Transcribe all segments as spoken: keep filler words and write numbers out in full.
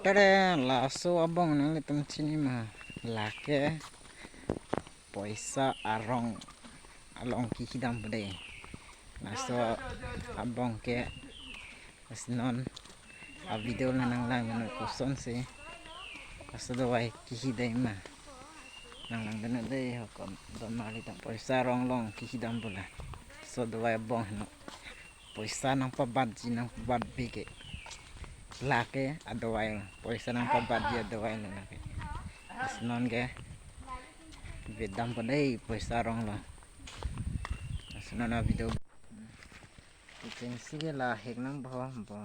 Tare laso abong nanglitum chini ma, lake poisa arong along kehidam pu dei. Laso abong ke lasi non a video la nanglang non kosonsi laso dawai kehi dei ma. Nanglang dun dei ho, ko donmarli atum poisa arong along kehidam pu la. Laso dawai abong henlo. Poisa nangpabatji nangpabatbi ke, lake adawai lo. Poisa nangpabatji adawai lo lake. Lasi non ke bedam pu dei poisa arong along. Lasi non a video. Kechengsi ke la hek nang bo bo.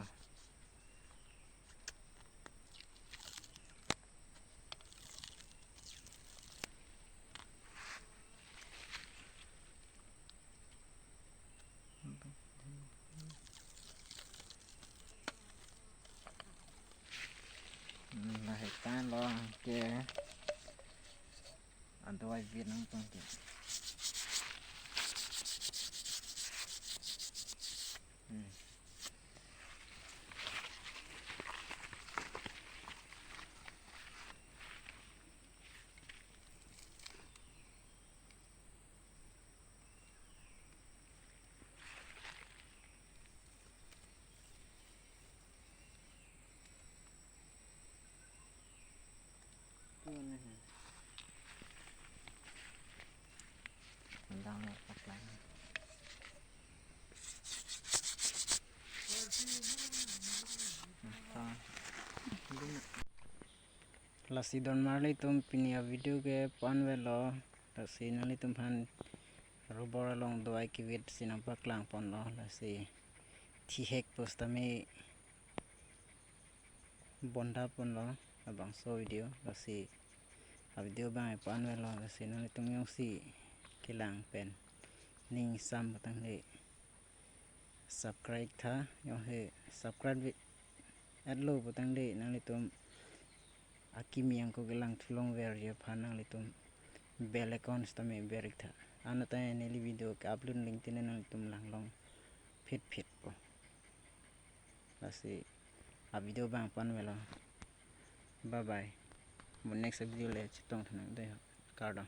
Hmm, lahai tan lo ke. Adawai vit nangtong ke. Hmm. Dang lo paklang. Lasi donmarli atum, pini a video ke pu-anvelo. Lasi nanglitum aphan rubber along dawai kevit si nangpaklang ponlo. Lasi thihek pusitame bonda ponlo labangso video. Lasi a video abang pu-anvelo. Lasi nanglitum jongsi kelang pen ning sam pu tangte subscribe tha, jongsi subscribe vi-, at lo pu tangte nanglitum akimi ako kelang thulong verji aphan nanglitum bell icon sitame ber ik tha. Anat ta neli video ke-upload link tene nanglitum langlong phit phit po. Lasi a video abang pu-anvelo. Bye bye. Mo next video le chetong thanang dei ho. Kardom.